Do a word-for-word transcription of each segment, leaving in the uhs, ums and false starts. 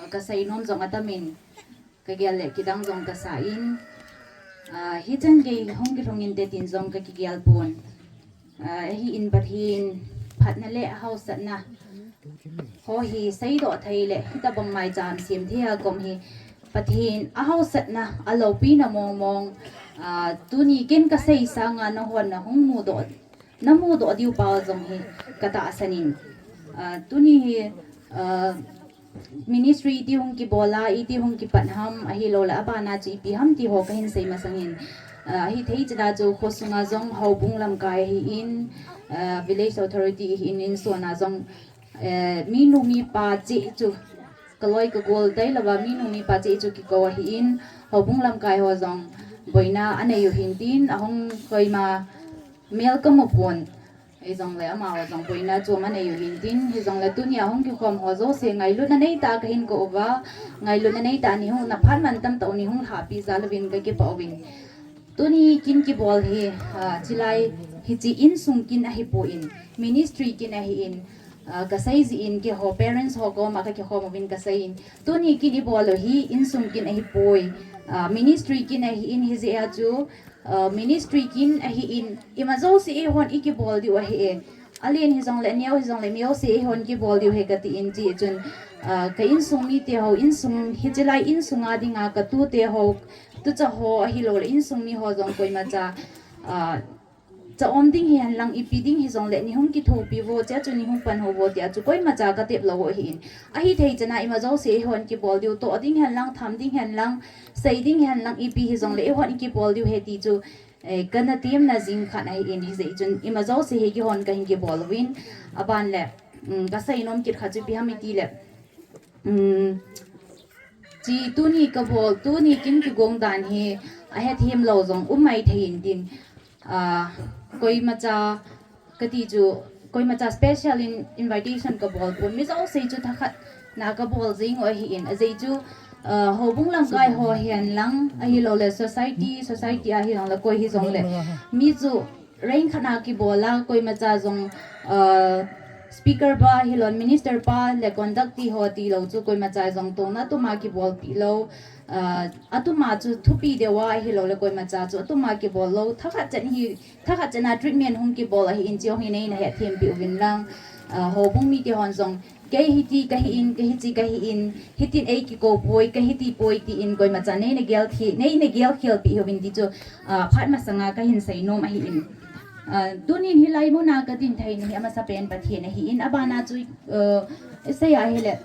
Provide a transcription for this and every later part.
Kasei nom jong atamin, kagel le kidang jong kasa in, ah, hichan gei hung kilhung inte tin jong kakigel pon. Ah, ahin Pathen phatna le ahaosatna ho hi seidoh thei le hitobang maicham sem thei a kom hi Pathen ahaosatna, aloupina mong mong, ah, tuni ken kasei sanga nahon nahung mudoh, namudoh diu pa jong hi katahsan in. Ah, tuni hi, ah, ministry iti hung kibol a, iti hung kipat ham, ahilou le abana chu ipi ham ti ho kahin sei masang in. Ah, hithei chana chu khosunga jong houbung lamkai ahin, ah, village authority ahin, insung a jong, eh, minu mipa cheh chu kaloi kagol tailouva, minu mipa cheh chu kikou ahin, houbung lamkai ho jong boina anei u hin tin, ahung koima mel kamu pon. Hijongle amaho jong boina chu anei u hin tin, hijongle tunia hung kikhom ho jouse ngailutna neitah a kahin kou uva, ngailutna neitah a neihung, naphat mantam tah u neihung lhahpi jal uvin kakipah uvin. Tuni kin kibol hi, ah, chulai hiche insung kin ahipon, ministry kin ahin, ah, kasei jin keiho parents ho koma kakikhom uvin kasei in. Tuni kin ibol u hi insung kin ahipoi, ah, ministry kin ahin, hijeh a chu, ah, ministry kin ahin, ima jouse eihon ikibol diu ahi e. Alen hijongle, aneo hijongle, mi jouse eihon kibol diu ahi kati in, chuchun, ah, ka insung mite ho, insung, hiche lai insunga dinga katute ho, tucha ho ahilou le insung mi ho jong koimacha, ah, cha um ding hihen lang, ipi ding hijongle, neihung kithopi uvo, chea chu neihung pan uvo, tia chu koimacha katep lou u ahin. Ahithei chana ima jouse eihon kibol diu, toh ding hen lang, tham ding hen lang, sei ding hen lang, ipi hijongle, eihon ikibol diu ahi ti chu, eh, kana temna jing khat ahin, hijeh chun ima jouse hi keihon kahin kibol uvin, aban le, um, kasei nom kit khat chu ipi ham iti le, um, hiche tuni kabol, tuni kin kigong dan hi ahethem lou jong um maithei in tin, ah, koimacha kati chu, koimacha special in invitation kabol pon, mi jouse chu thakhat na kabol jing u ahin, ajeh chu, ah, houbung lamkai ho hihen lang, ahilou le society, society a hijongle koi hijongle, mi chu rank khat na kibol a, koimacha jong, ah, speaker pa, hilou le minister pa, le conductee ho tilou chu koimacha jong tona tuma kibolpi lou, ah, atuma chu thupi deuva ahilou le koimacha chu atuma kibol lou, thakhat chan hi, thakhat chana treatment hung kibol ahin, chuche hi neina hetthempi uvin lang, ah, houbung mite hon jong, kei hiti kahin, kei hiche kahin, hitin eikikou poi, kahi ti poi tin koimacha neina gel thi, neina gel khelpi uvin ti chu, ah, phat masanga kahin sei nom ahin. Ah, tunin hilai muna kadin theina hi amasapen Pathen ahin, abana chu, ah, isei ahile,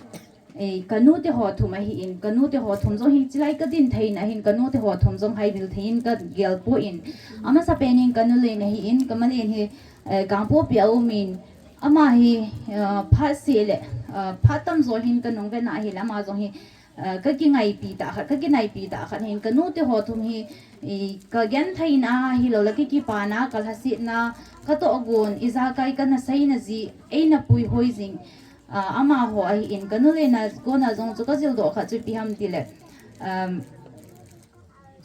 eh, kanute ho thum ahin, kanute ho thum jong hi chulai kadin theina hin, kanute ho thum jong haibil thei in kagel pon. Amasapen in kanu len ahin, kamalen hi, eh, Kangpokpi a um in, ama hi, ah, phat seh le, ah, phat tamjo hin kanung vetna ahile, ama jong hi, ah, kakingaipi tah khat, kakinaipi tah khat hin, kanute ho thum hi, i, kagentheina ahilou le kakipana, kalhasetna, katohgon, ijakai kana seina jeh, eina puihoi jing, ah, amaho ahin, kanu lena kona jong chu kajildoh khat chu ipi ham tile, um,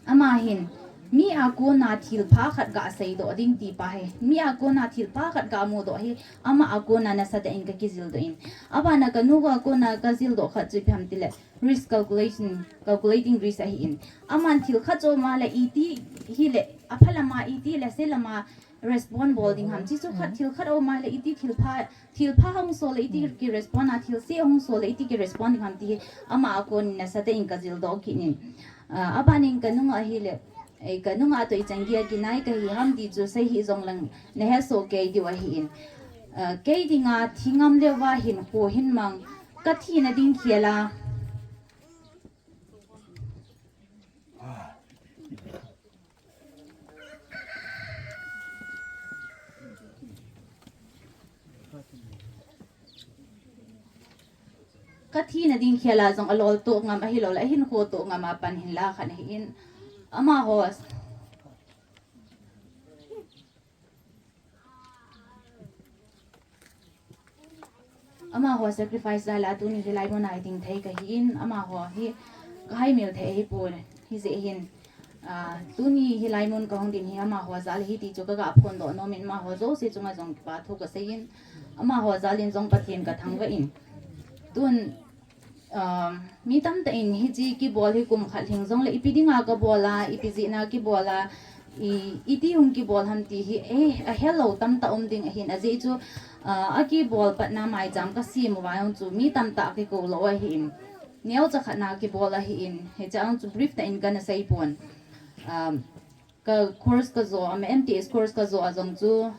ama hin, mi a kona thilpha khat gaseidoh ding ti pa hi, mi a kona thilpha khat gamudoh hi, ama a kona nasatah in kakijildoh in. Abana kanu a kona kajildoh khat chu ipi ham tile, risk calculation, calculating risk ahin. Aman thil khat chu ama le iti hile, apha lama iti le se lama respond bol ding ham. Chuche chu khat, thil khat ama le iti thilpha, thilpha hung sol le iti ki respond a, thilse hung sol le iti ki respond ding ham ti hi ama a kon nasatah in kajildoh kit in. Ah, abanin kanung ahile, eh, kanung a toh ichan geiya kinai kahi ham ti chu sei hih jong lang nahet soh kei diu ahin. Ah, kei dinga thi ngam leuva hinkho hin mang, kathina ding khel a kathina ding khel a jong alol toh ngam ahilou le, ahinkho toh ngam a pan hinla khat ahin. Amaho, amaho sacrifice jal a tuni hilai muna iding thei kahin, amaho hi kahaimil thei ahipon, hijeh hin, ah, tuni hilai mun kahung ding hi amaho jal ahi ti chu kaga phondoh nom in, amaho jouse chunga jong kipa thu kasei in, amaho jal in jong Pathen kathangvah in. Tun Mi tamtah in hiche kibol hi kum khat lhing jongle ipi dinga kabol a, ipi jeh a kibol a, iti hung kibol ham ti hi, eh, ahelou tamtah um ding ahin, ajeh chu, akibol patna maicham kasem uva jong chu mi tamtah kikou lou ahin, neocha khat na kibol ahin, hiche jong chu brief tah in kana seipon. Ka course kajo a, M T S course kajo a jong chu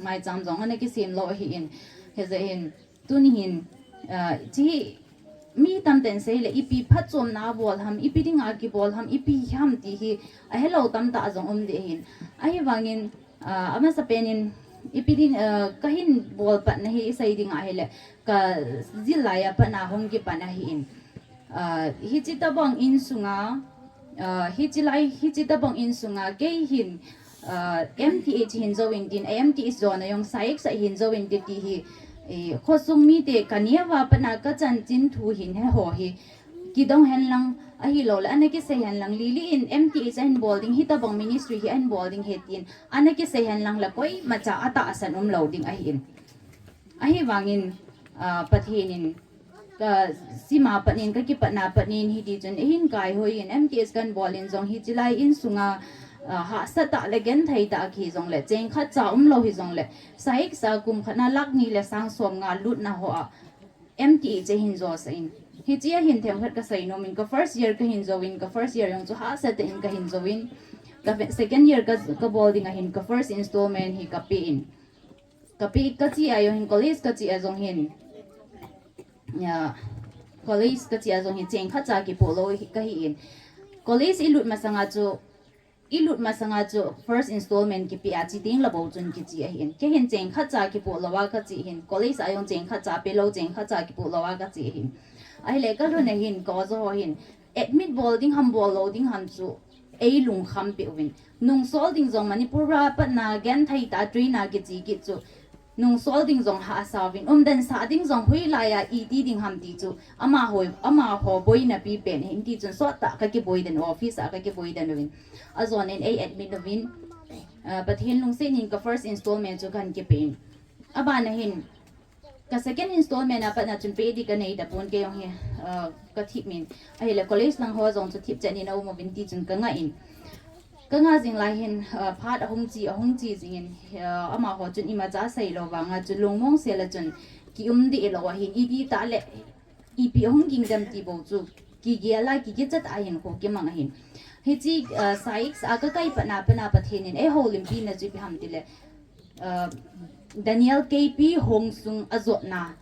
maicham jong ana kisem lou ahin, hijeh hin tuni hin, hiche mi tamtah in seile ipi phatchomna bol ham, ipi dinga kibol ham, ipi ham ti hi ahelou tamtah jong um ding ahin. Ahivangin, amasapen in ipi ding, kahin bol patna hi isei ding ahile, kajil lai a patna hung kipan ahin. Hiche tobang insunga, hiche lai, hiche tobang insunga kei hin, M T H hin jouvin tin, M T H jona jong SAICS a hin jouvin tin ti hi, khosung mite kaneo a patna kachanchin thu hin hiho hi kidong henlang, ahiloule ana kisei henlang, Lily in M T H ahin bol ding, hitobang ministry hi ahin bol ding ahi tin ana kisei henlang le koimacha atahsan umlou ding ahin. Ahivangin, Pathen in kasima patnin, kakipatna patnin hitichun eihin kaihoiyin, M T S kahin bolin jong hiche lai insunga hahsatah le gentheitah kihi jongle, cheng khatcha umlou hijongle, SAICS a kum khat na lakh ni le sang somnga lutna hoa M T H ahin josah in. Hiche ahin themkhat kasei nomin, ka first year kahin jouvin, ka first year jong chu hahsatah in kahin jouvin, ka second year kabol dinga hin ka first installment hi kapen. Kape, kache a jong hin, college kache a jong hin, college kache a jong hin cheng khatcha kipoh lou kahin. College ilut masanga chu, ilut masanga chu first installment kipe a, che tengle bou chun kiche ahin. Kei hin cheng khatcha kipoh louva kache hin, college a jong cheng khatcha pelou, cheng khatcha kipoh louva kache hin. Ahile kalhun a hin ka oja ho hin admit bol ding ham, bol lou ding ham chu eilungkham peh uvin. Nungsol ding jong Manipur a patna gentheitah a train a kiche kit chu, nungsol ding jong hahsa uvin, umdan sah ding jong hoilai a iti ding ham ti chu amaho boina pipen ahin, tichun sottah kakiboidan, office a kakiboidan uvin. Ajonin ei admit uvin, Pathen lungsetnin ka first installment chu kahin kipen. Abana hin ka second installment a patna chun pe ding kanei tapon, kei jong hi kathip min. Ahile college lang ho jong chu thipchet in aum uvin tichun kangah in, kangah jing lai hin phat ahung che, ahung che jingin, amaho chun imacha seilou vanga chu lungmong sel a chun kium deh lou ahin, iti tah le ipi ahung ging dem ti bou chu kigel a, kikichat a hinkho kimang ahin. Hiche SAICS a kakai patna, patna Pathen in eihoulimpina chu ipi ham tile, Daniel keipi hongsung ajotna,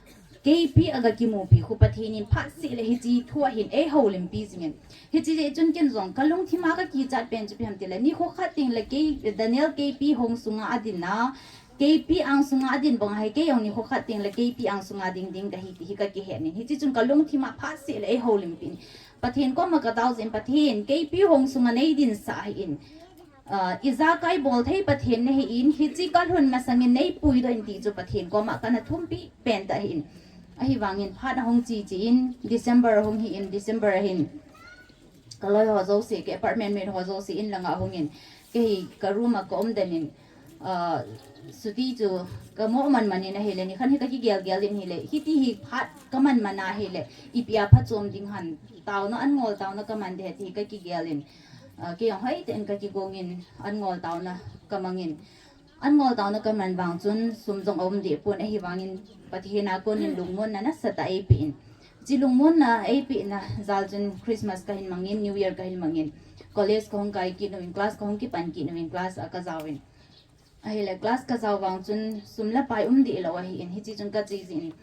keipi aga kimupi khu Pathen in phatseh le hiche thua hin eihoulimpi jingin. Hiche jeh chun ken jong kalungthima kakichat pen chu ipi ham tile, nikho khat tengle kei, Daniel keipi hongsunga adinna, keipi angsunga adin banga hi kei jong nikho khat tengle keipi angsunga ding ding kahi ti hi kakihetnin. Hiche chun kalungthima phatseh le eihoulimpin, Pathen koma katao jin, Pathen keipi hongsunga neidinsah ahin, ijakai bolthei Pathen nahin, hiche kalhun masangin neipuidoh in ti chu Pathen koma kana thumpi pentah ahin. Ahivangin phat ahung che che in, December ahung hi in, December ahin kaloiho jouse, ka apartment mate ho jouse in langa ahungin, kei hi ka room a kaumden in, chuti chu kamoh manman in ahile, nikhat hi kakigel gel in ahile, hiti hi phat kaman man a ahile ipi a phachom ding ham, taona, an ngol taona kaman ding ahi ti kakigel in, kei jong hoitah in kakigongin, an ngol taona kamangin, an ngol taona kaman vang chun sum jong aum dehpon, ahivangin Pathen a konin lungmonna nasatah eipeh in. Hiche lungmonna eipehna jal chun Christmas kahin mangin, New Year kahin mangin, college kahung kai kit uvin, class kahung kipan kit uvin, class a kajaovin. Ahile class kajao vang chun sum le pai um dehlou ahin, hiche chun kache jin,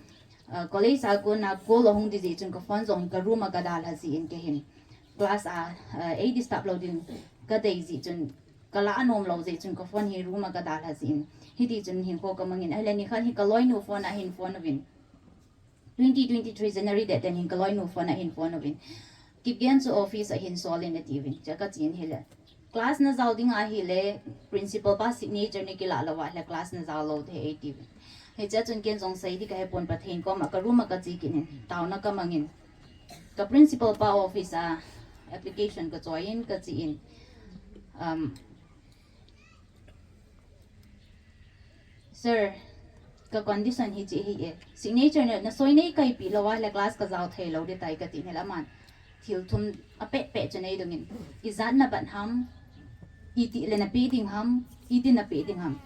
college a kona call ahung ding jeh chun ka phone jong hin ka room a kadalha jin, kei hin class a ei disturb lou ding kadei jeh chun, kalah anom lou jeh chun ka phone hi room a kadalha jin. Hitichun hinkho kamangin, ahile nikhat hi kaloinu phone a hin phone uvin, twenty twenty-three January date ten hin kaloinu phone a hin phone uvin, Kipgen chu office a hin solin atiuvin, chua kachen hile, class najao ding ahile principal pa signature nakilah louva ahile class najao lou ding ahi atiuvin. Hichea chun ken jong sei ding kahepon, Pathen koma ka room a kache kit in, taona kamangin, ka principal pa office a application kachoiyin kachen, Sir, Ka condition hi chi hi e. Signature na, na soi nei kaipi lou a le class ka jao thei lou di tai ka ti ni la man. Thil thum a peh peh chu nei dungin. Ijat na bat ham. Iti le na pe ding ham. Iti na pe ding ham.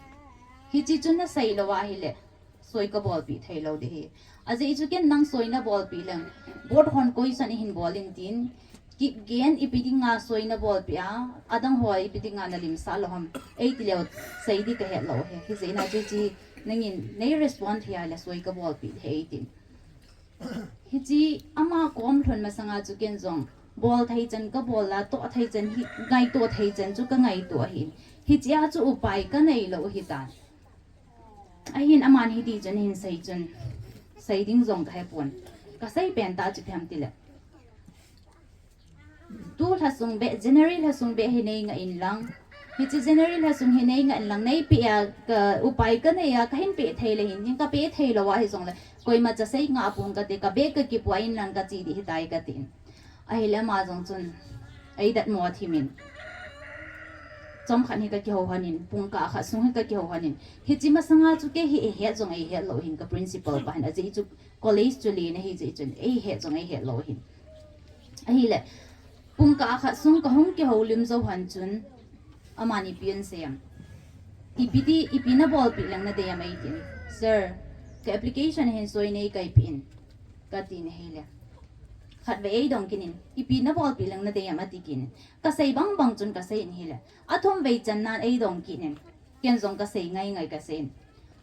Hi chi chu na sei lou a hi le. Soi ka bolpi thei lou di hi. Ajeh chu ken nang soi na bolpi leng. Board hon koi san i hin bol in tin. Kip gen ipi dinga soi na bolpi a, adang ho ipi dinga na limsa lou ham. Ei ti leu sei di ka het lou he. Hi jeh na chu chi nangin nei respond hi a le soi ka bolpi he ei tin. Hi chi ama kom lhon masanga chu ken jong. Bol thei chan ka bol la, to thei chan hi, ngai to thei chan chu ka ngai to ahi. Hi chi a chu upai ka nei lou hi tan. Ahin aman hi ti chun hin sei chun. Sei ding jong ka he pon. Ka sei pen ta chu phiam ti le. Tu lha sung be, January lha sung be hi nei nga in lang. Hi chi January lha sung hi nei nga in lang. Nei pi a ka upai ka nei a ka hin pe thei le hin. Hin ka pe thei lou a hi jong le. Koima cha sei nga pung ka te ka be ka kipua in lang ka chi di hi tai ka tin. Ahi le ama jong chun. Ei dat mo a thimin. Chom khat hi ka kihou hanin. Pung ka khat sung hi ka kihou hanin. Hi chi masanga chu ke hi ei het jong ei het lou hin ka principal pa hin. Ajeh chu college chu le na hi jeh chun. Ei het jong ei het lou hin. Ahile, pung ka khat sung ka hung kihoulim jou han chun, amani pian sem. Ipi ti, ipi na bolpi leng na dei am ei tin. Sir, ka application hin soi nei kaipi in. Ka ti ni hile. Khat ve ei dong kinin, ipi na bolpi leng na dei am ati kinin. Ka sei bang bang chun ka sei in hile. Athum vei chan nan ei dong kinin. Ken jong ka sei ngai ngai ka sei in.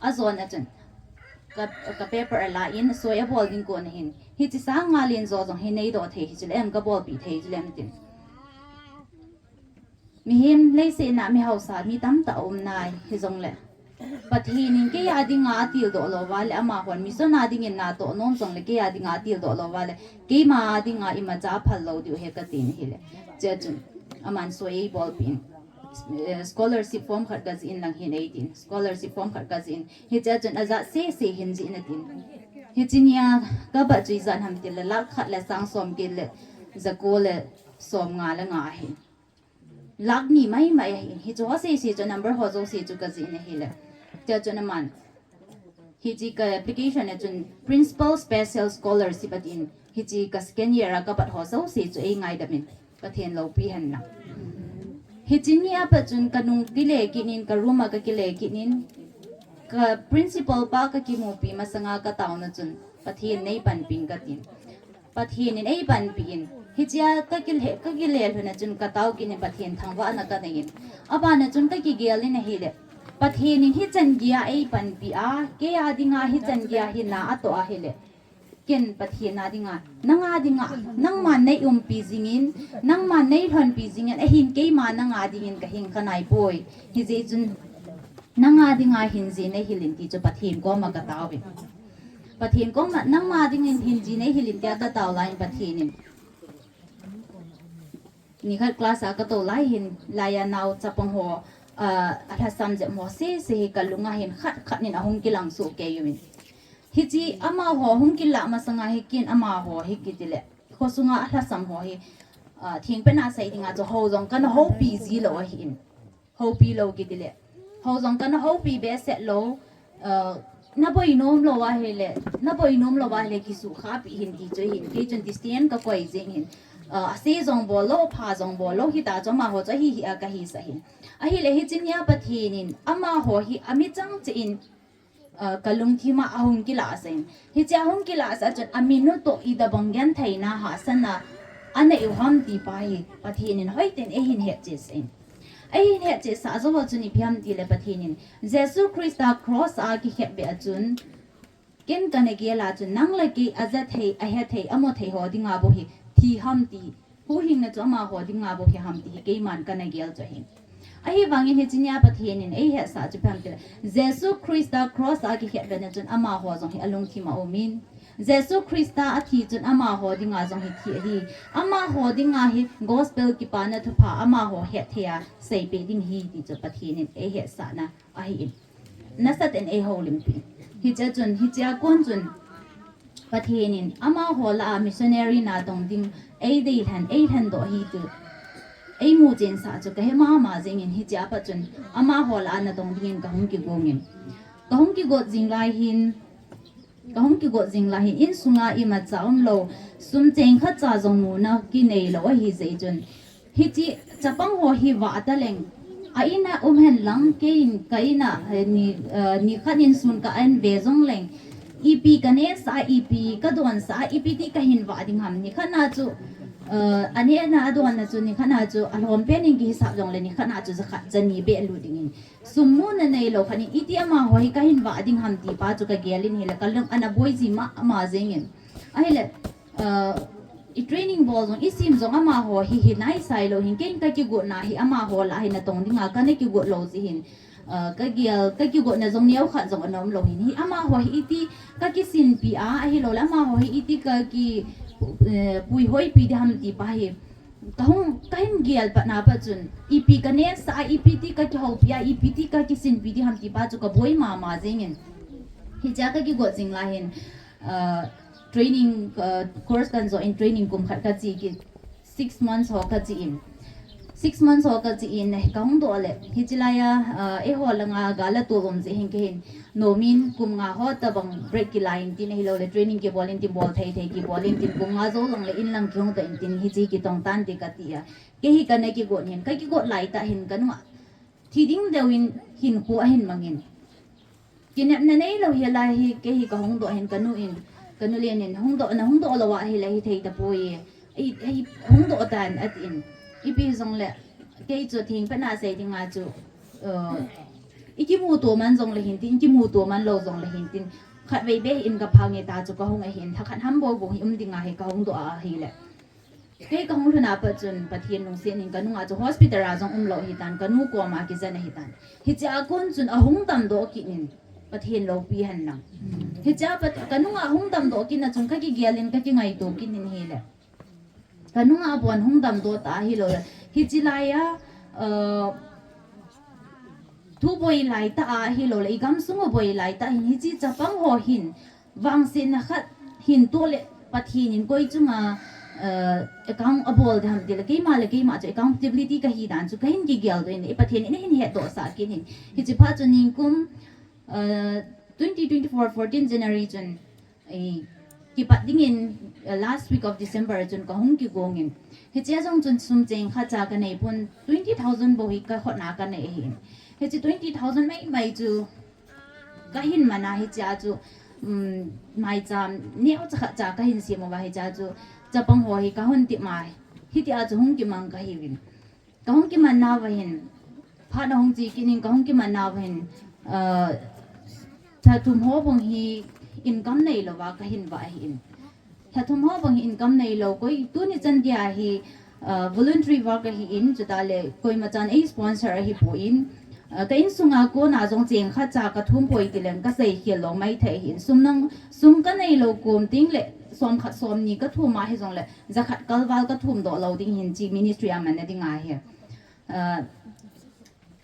Ajon a chun. Ka, ka paper a la in, soi a bol ding kon ahin. Hi chi sang nga len jo jong hi nei do thei hi chu le em ka bolpi thei chu le em tin. Mihem leiset na mi hausa, mi tamtah um nai, hi jong le. Pathen in kei a dinga atil do lo va le, ama hon mission a dingin na to nom jong le, kei a dinga atil do lo va le, keima a dinga imacha phal lo diu he ka tin hi le. Che chun, aman soi ei bolpi in. Eh, scholarship form khat ka jih in lang hin ei tin. Scholarship form khat ka jih in. Hi che chun a jat se se hin jih na tin. Hi chi nia ka ba chui jan ham til la lakh khat le sang som kit le jako le som nga le nga ahi. Lakh ni mai mai ahi. Hi chu ho se se chu number ho jo se chu ka jih in ahi le. Che chun aman. Hi chi ka application a chun Principal Special Scholarship atin. Hi chi ka second year a ka bat ho jo se chu ei ngaidam in. Pathen loupi hen lang. Hi chi ni a pat chun ka nung kile kit in, ka room a ka kile kit in, ka principal pa ka kimupi masanga ka tauna chun, Pathen nei panpin ka tin. Pathen in ei panpi in. Hi chi a ka kile, ka kile lhun a chun ka tao kit in Pathen thangvah na ka nei in. Abana chun ka kigel in ahi le. Pathen in hi chan gei a ei panpi a, kei a dinga hi chan gei a hi na a to ahi le. Ken Pathen a dinga, nanga dinga, nangma nei umpi jingin, nangma nei lhonpi jingin, ahin keima nanga dingin ka hing ka nai poi. Hi jeh chun, nanga dinga hin ji nei hilin ti chu Pathen koma ka tauvin. Pathen koma, nangma dingin hin ji nei hilin tia ka tau lai Pathen in. Nikhat class a ka to lai hin, lai a nao chapang ho, ah, a lhasam jep ho se se hi ka lunga hin khat khat nin ahung kilang su ke yumin. Hi chi ama ho hung kilah masanga hi kin ama ho hi kiti le. Khosunga a lhasam ho hi, ah, thingpen a sei dinga chu ho jong kana hopi ji lo ahi in. Hopi lo kiti le. Ho jong kana hopi behseh lo, ah, na boi nom lo ahi le, na boi nom lo ahi le kisu kha pi hin ti chu hin. Kei chun Christian ka koi jing hin. Ah, a se jong bol lo, pha jong bol lo, hi ta chu ama ho chu hi hi a ka hi sa hin. Ahi le hi chi nia Pathen in, ama ho hi a mi chang che in, ah, ka lungthim a ahung kilah sa in. Hi chi ahung kilah sa chun a min u to i da bang gen thei na ha sa na a nei u ham ti pa hi Pathen in hoi ten ei hin het che sa in. Ei hin het che sa zo chun ipi ham ti le Pathen in Jesu Christa cross a kikhet be a chun ken kana gel a chun nang le kei a ja thei, a he thei, a mo thei ho dinga bou hi thi ham ti Huhhingna chu amaho dinga bou hi ham ti hi keiman kana gel chu ahi. Ahivangin hiche nia Pathen in eihetsah chu ipi ham tile, Jesu Christa cross a kikhetvetna chun amaho jong hi alungthim a umin, Jesu Christa athi chun amaho dinga jong hi thi ahi. Amaho dinga hi gospel kipana thupha amaho hetthei a seipeh ding ahi ti chu Pathen in eihetsahna ahin. Nasatah in eihoulimpi. Hichea chun, hichea kon chun, Pathen in amaho lah a missionary natong ding eideilhen, eilhendoh ahi ti eimuchensah chu kahe mama jengin, hichea pat chun amaho lah a natong dingin kahung kigongin. Kahung kigot jing lai hin, kahung kigot jing lai hin, insunga imacha umlou, sum cheng khatcha jong muna kinei lou ahi jeh chun. Hiche chapang ho hi vah taleng, a ina um hen lang, kei in ka ina, eh, ni, eh, nikhat in sun ka en ve jong leng, ipi ka nehsah a, ipi ka donsah a, ipi ti kahin vah ding ham, nikhat na chu, eh, a nehna a donna chu, nikhat na chu, alhom pen in kihisap jong le, nikhat na chu jakhat jani beh lut ding in. Sum muna neilou khat in, iti amaho hi kahin vah ding ham ti pa chu kagel in ahile, kalung ana boi ji mama jeng in. Ahile, uh, i training bol jong, i sim jong amaho hi hi naisai lou hin, kei in kakigot na hi amaho lah hi natong dinga kana kigot lou ji hin. Uh, kagel, kakigotna jong neokhat jong ana um lou hin. Hi amaho hi iti kakisinpi a, ahilou le amaho hi iti kaki, eh, puihoipi ding ham ti pa hi. Kahung, kahin gel pat na pa chun, ipi ka nehsah a, ipi ti kakihoupi a, ipi ti kakisinpi ding ham ti pa chu kaboi mama jeng in. Hichea kakigot jing lai hin, uh, training, uh, course kan jo in training kum khat kache kit, six months ho kache in. Six months ho kache in, kahung doh le, hiche laiya, uh, eiho langa gal a tol um jeh hin kei hin, nomin kum nga ho tabang break kilai in tin ahilou le training kibol in tin bol thei thei kibol in tin kum nga jou lang le in lang kihung doh in tin hiche kitong tante kati a. Kei hi kana kigot hin, kakigot lai tah hin kanunga thi ding deu in hinkho ahin mang in. Kinepna neilou hi lai hi kei hi kahung doh hin kanu in, kanu len in hung doh na hung doh lou ahile hithei tapoi. Ei, ei hung doh tan atin. Ipi jong le, kei chu thengpet na sei dinga chu, uh, i kimuto man jong le hin tin, i kimuto man lou jong le hin tin, khatvei beh in kaphang e ta chu kahung ahin, lhakhat ham bou bou hi um dinga hi kahung doh ahile. Kei kahung lhun a pat chun Pathen lungset in kanunga chu hospital a jong umlou ahitan, kanu koma kijen ahitan. Hichea kon chun ahung damdoh kit in, Pathen loupi hen lang. Hichea pat, kanunga ahung damdoh kit na chun kakigel in kakingaito kit in ahile. Kanunga abon hung damdoh ta ahilou le. Hiche laiya, uh, thu boi lai tah ahilou le, i gamsung u boi lai tah hin, hiche chapang ho hin, vangsetna khat hin toh le, Pathen in koi chunga, uh, account abol ding ham ti le, keima le keima chu accountability kahi dan chu kahin kigel doh in, i Pathen in ahin hetdoh sah kit in. Hiche phat chu nikum, uh, twenty twenty-four fourteen January chun, eh, kipat dingin, uh, last week of December chun kahung kigong in. Hichea jong chun sum cheng khatcha kanei pon twenty thousand bou hi kakhut na kanei ahin. Hiche twenty thousand mai mai chu kahin man a hichea chu, um, maicham neocha khatcha kahin sem uva hichea chu chapang ho hi kahung tip ma. Hitia chu hung kimang kahiuvin. Kahung kiman nauva hin, phat ahung che kit in kahung kiman nauva hin, uh, lha thum ho bang hi income neilouva kahin vah ahin. Lha thum ho bang hi income neilou, koi tuni chan dia hi, uh, voluntary work ahin, chutah le koima chan ei sponsor ahipon, uh, ka insunga kona jong cheng khatcha kathum poi tileng kasei khel lou maithei ahin. Sum nang, sum kaneilou kom teng le, som khat som ni kathum a hijong le, jakhat kalval kathum doh lou ding hin chi ministry a manna dinga hi. Uh,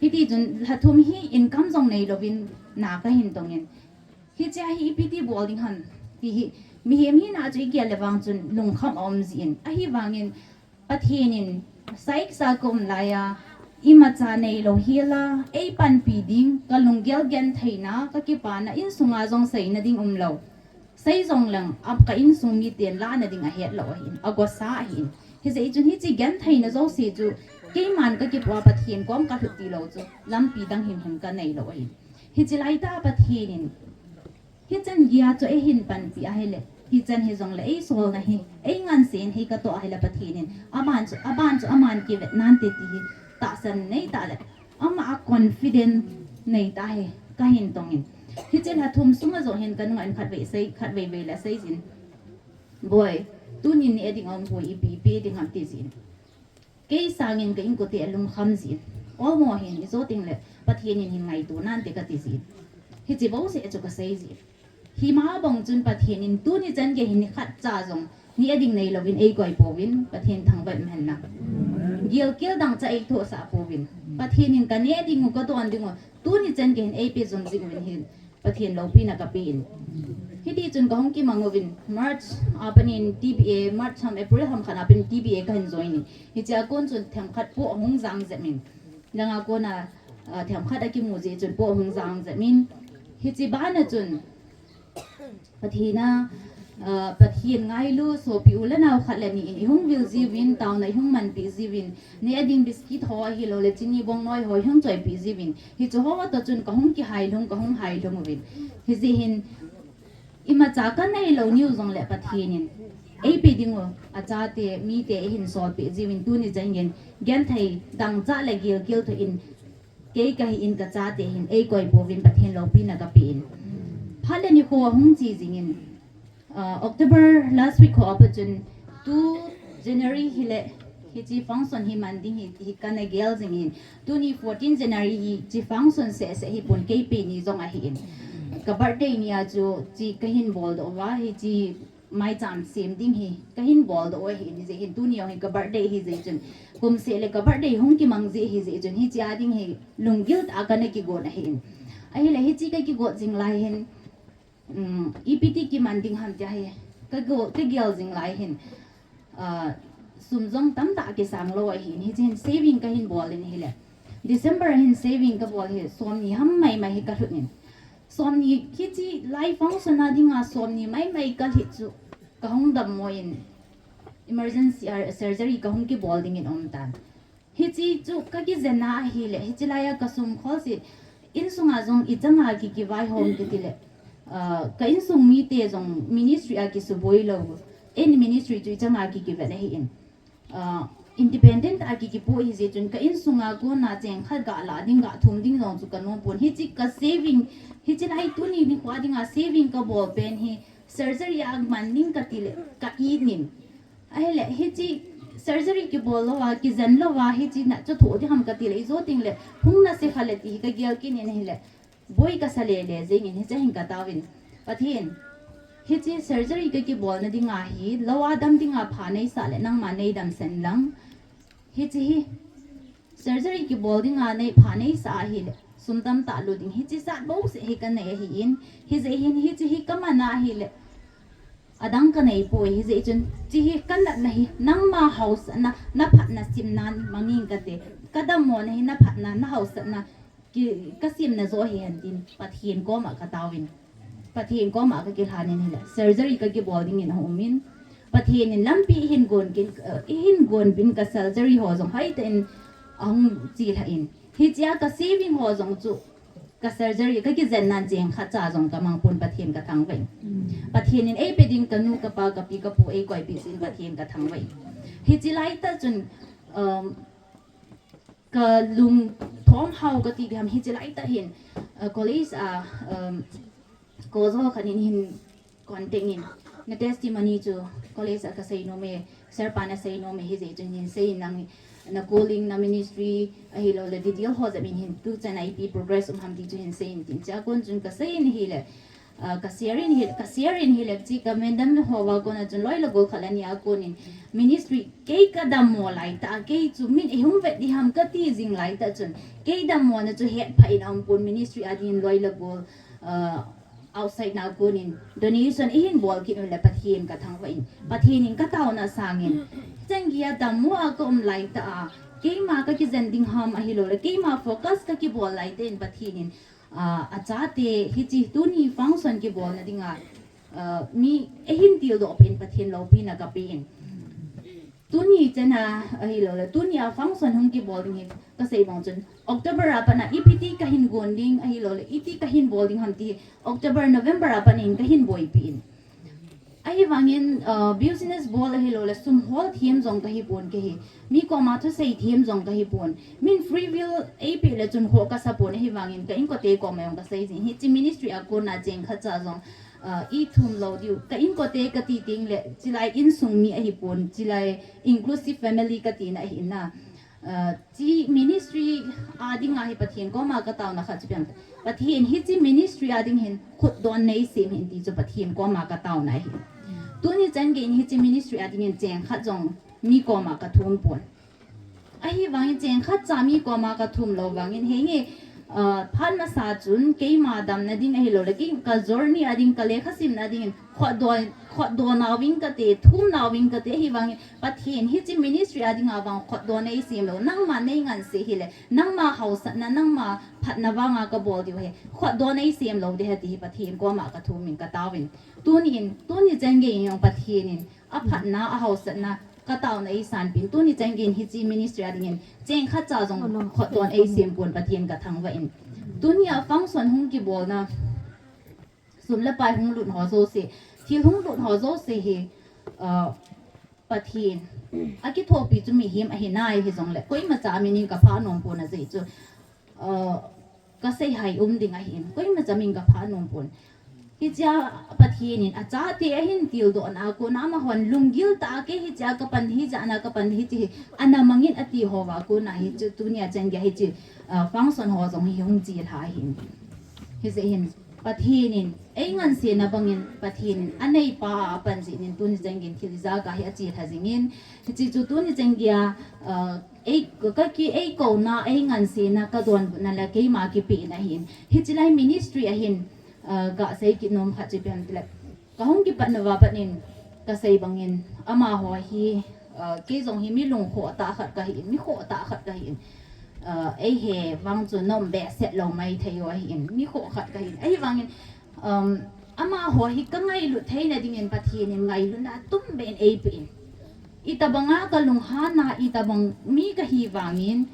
hiti chun lha thum hi income jong neilouvin na kahin tongin. Hichea hi ipi ti bol ding ham ti hi mihem hina chu igel le vang chun lungkham aum jin. Ahivangin Pathen in saiksa kaum laiya, imacha neilou hila, eipanpi ding, kalunggel gentheina, kakipana, insunga jong seina ding umlou. Sei jong leng, am ka insung miten lahna ding ahetlou ahin, agosa ahin. Hijeh chun hiche gentheina jouse chu, keiman kakipuiya Pathen kom kalhut tilou chu, lampi dang himhim kaneilou ahin. Hiche laitah Pathen in, hichan geiya chu eihin panpi ahile, hichan hijongle eisolna hi, eingansen hi katoh ahile Pathen in, aban chu, aban chu aman kivet nante ti hi, tahsan neitah le, ama a confident neitah hi, kahin tongin. Hiche lha thum sunga jong hin kanunga in khatvei sei, khatvei vei le seijin. Boi, tunin neh ding aumpoi, ipi pe ding ham tijin. Kei sangin ka inkote alungkham jin. Olmo hin ijo tengle, Pathen in hin ngaito nante katijin. Hiche bouseh chu kaseijin. Hima bang chun Pathen in tuni chan gei hin nikhatcha jong neh ding neilouvin eikoipouvin, Pathen thangvah umhen lang. Gilkel dangchah eithohsah pouvin. Pathen in kaneh dingu, kadon dingu, tuni chan gei hin eipe jom jing uvin hin, Pathen loupina kapen. Hitichun kahung kimang uvin, March a panin TBA, March ham April ham khat a panin TBA kahin join in. Hichea kon chun themkhat poh ahung jang jep in. Langa kona, ah, themkhat akimu jeh chun poh ahung jang jep in. Hiche bana chun Pathen a, ah, Pathen ngailu sopi u le nao khat le ni in ihung vil jiuvin, taona ihung manpi jiuvin, neh ding biscuit ho ahilou le chini bongnoi ho ihung choipi jiuvin. Hiche ho toh chun kahung kihailhung, kahung hailhung uvin. Hijeh hin imacha kanei lou niu jongle Pathen in eipe ding u achate, mite eihin solpeh jiuvin tuni chan geiyin genthei dangchah le gilkel thoh in kei kahi in kachate hin eikoi pouvin Pathen loupina kapeh in. Phat le nikho ahung che jingin, ah, October last week ho a pat chun tu January hile hiche function hi man ding hi, hi kana gel jingin. Tuni fourteen January hiche function seh seh hipon kei pe ni jong ahin. Ka birthday ni a chu hiche kahin boldoh uva hiche maicham sem ding hi kahin boldoh u ahin, hijeh hin tuni jong hi ka birthday hijeh chun, kum seh le ka birthday hung kimang jeh hijeh chun, hiche a ding hi lunggil tah a kana kigon ahin. Ahile hiche kakigot jing lai hin, um, ipi ti kiman ding ham tia hi kago-, kagel jing lai hin, ah, sum jong tamtah kisang lou ahin, hiche hin saving kahin bol in ahile December a hin saving kabol hi somni ham maimai hi kalhut in. Somni hiche lai function a dinga somni maimai kalhit chu kahung dammo in emergency a surgery kahung kibol dingin aum tan. Hiche chu kakijen a ahile hiche laiya kasum khol se insunga jong ichanga ki kivaihom kitile, ah, ka insung mite jong ministry a kisuboi lou. Eini ministry chu ichanga ki kivet ahin. Ah, independent a ki kipoh hijeh chun ka insunga kona cheng khat galah ding gathum ding jong chu kanom pon. Hiche ka saving, hiche lai tuni nikho dinga saving kabol pen hi surgery a man ding katile ka it in. Ahile hiche surgery kibol louva, kijen louva hiche na chu thoh ding ham katile ijo tengle hung nase kha le ti hi kagel kit in ahile boi kasa lele jengin hiche hin kataovin, Pathen, hiche surgery kakibolna dinga hi lou a dam dinga pha neisah le nangma neidamsah in lang. Hiche hi surgery kibol dinga nei pha neisah ahile sum tamtah lut ding hiche jat bouseh hi kanei ahin, hijeh hin hiche hi kaman a ahile adang kaneipoi, hijeh chun hiche hi kanatna hi nangma haosatna, naphatna simna mangin kate, kadammona hi naphatna, nahaosatna ki, kasimna joh hihen tin Pathen koma kataovin. Pathen koma kakilhan in ahile surgery kakibol dingin aumin. Pathen in lampi eihin gon kin, eh, eihin gonpin ka surgery ho jong hoitah in ahung chelhah in. Hichea ka saving ho jong chu ka surgery kakijennan cheng khatcha jong kamang pon Pathen kathangvah in. Pathen in eipe ding kanu, kapa, kapi, kapu eikoipeh jeh in Pathen kathangvah in. Hiche laitah chun, um, kalungthim hao kati diham hiche laitah hin, uh, college a, um, kojo khat in hin contact in, na testimony chu college a kasei nom e, sir pa nasei nom e, hijeh chun hin seiyin nang, na calling, na ministry, ahilou le detail ho jep in hin tuchan a ipi progress um ham ti chu hin seiyin tin, chea kon chun kaseiyin ahile, ah, ka share in hi, ka share in ahile, hiche ka madam ho a kona chun loi le gol khat le ni a kon in ministry kei kadammo laitah a, kei chu min eihung vet diham kati jing laitah chun, kei dammona chu hetphah in aum pon ministry a dingin loi le gol, ah, outside na kon in donation eihin bol kit u le Pathen kathangvah in, Pathen in kataona sangin, chan geiya dammo a kaum laitah a, keima kakijen ding ham ahilou le, keima focus kakibol laitah in Pathen in, ah, achate hiche tuni function kibolna dinga, ah, mi eihin tildoh peh in Pathen loupina kapeh in. Tuni chan a ahilou le, tuni a function hung kibol ding hi kasei bang chun, October a pat a ipi ti kahin gon ding ahilou le, iti kahin bol ding ham ti hi October, November a pat in kahin boipi in. Ahivangin, uh, business bol ahilou le, sum hol them jong kahi pon kei hi. Mi koma thusei them jong kahi pon. Min free will eipeh le chun khoh kasa pon ahivangin ka inkote koma jong kasei jin. Hiche ministry a kona cheng khatcha jong, uh, ithum lou diu. Ka inkote kati tengle, chulai insung mi ahi pon, chulai inclusive family katina ahi na. Uh, hiche ministry a dinga hi Pathen koma kataona khat chu ipi ham. Pathen hiche ministry a ding hin khutdon neisem in ti chu Pathen koma kataona ahi. Tuni chan geiyin hiche ministry a dingin cheng khat jong mi koma kathum pon. Ahivangin cheng khatcha mi koma kathum lou vangin henge, Phat masa chun keima damna ding ahilou le, kei ka journey a ding, ka lekha simna dingin, khotdon, khotdon nauving kate, thum nauving kate, ahivangin Pathen hiche ministry a dinga vang khotdon eisem lou, nangma nei nganse hile, nangma hausatna, nangma phatna vanga kabol diu ahi, khotdon eisem lou ding ahi ti hi Pathen koma kathumin kataovin. Tuni in, tuni chan geiyin jong Pathen in aphatna, ahausatna, kataona eisanpin, tuni chan geiyin hiche ministry a dingin cheng khatcha jong khotdon eisem pon Pathen kathangvah in. Tunia function hung kibolna, sum le pai hung lut ho jouse, thil hung lut ho jouse hi, Pathen akithopi chu mihem ahinai, hijongle koimacha min in kaphah nom pon ajeh chu, kasei hai um ding ahin, koimacha min kaphah nom pon. Hichea Pathen in achate ahin tildohna a kona amahon lunggil tah a kei hichea kapan, hijeh a kapan, hiche hi ana mangin ati houva kona hiche tunia chan geiya hiche function ho jong hi hung chelha ahin. Hijeh hin Pathen in eingansena bangin Pathen in aneipa a apan jeh in tuni chan geiyin thil ijakai hi achelha jingin, hiche chu tuni chan geiya ei, kaki, eikouna, eingansena, kadonbutna le keima kipehna ahin. Hiche lai ministry ahin, gasei kit nom khat chu ipi ham tile, kahung kipat nauva pat in kasei bangin, amaho hi, kei jong hi mi lungkhoh tah khat kahin, mi khoh tah khat kahin, eihe vang chu nom behseh lou maithei u ahin, mi khoh khat kahin, ahivangin amaho hi kangailut theina dingin Pathen in ngailutna atumbeh in eipeh in. Itobanga kalunghanna, itobang mi kahi vangin,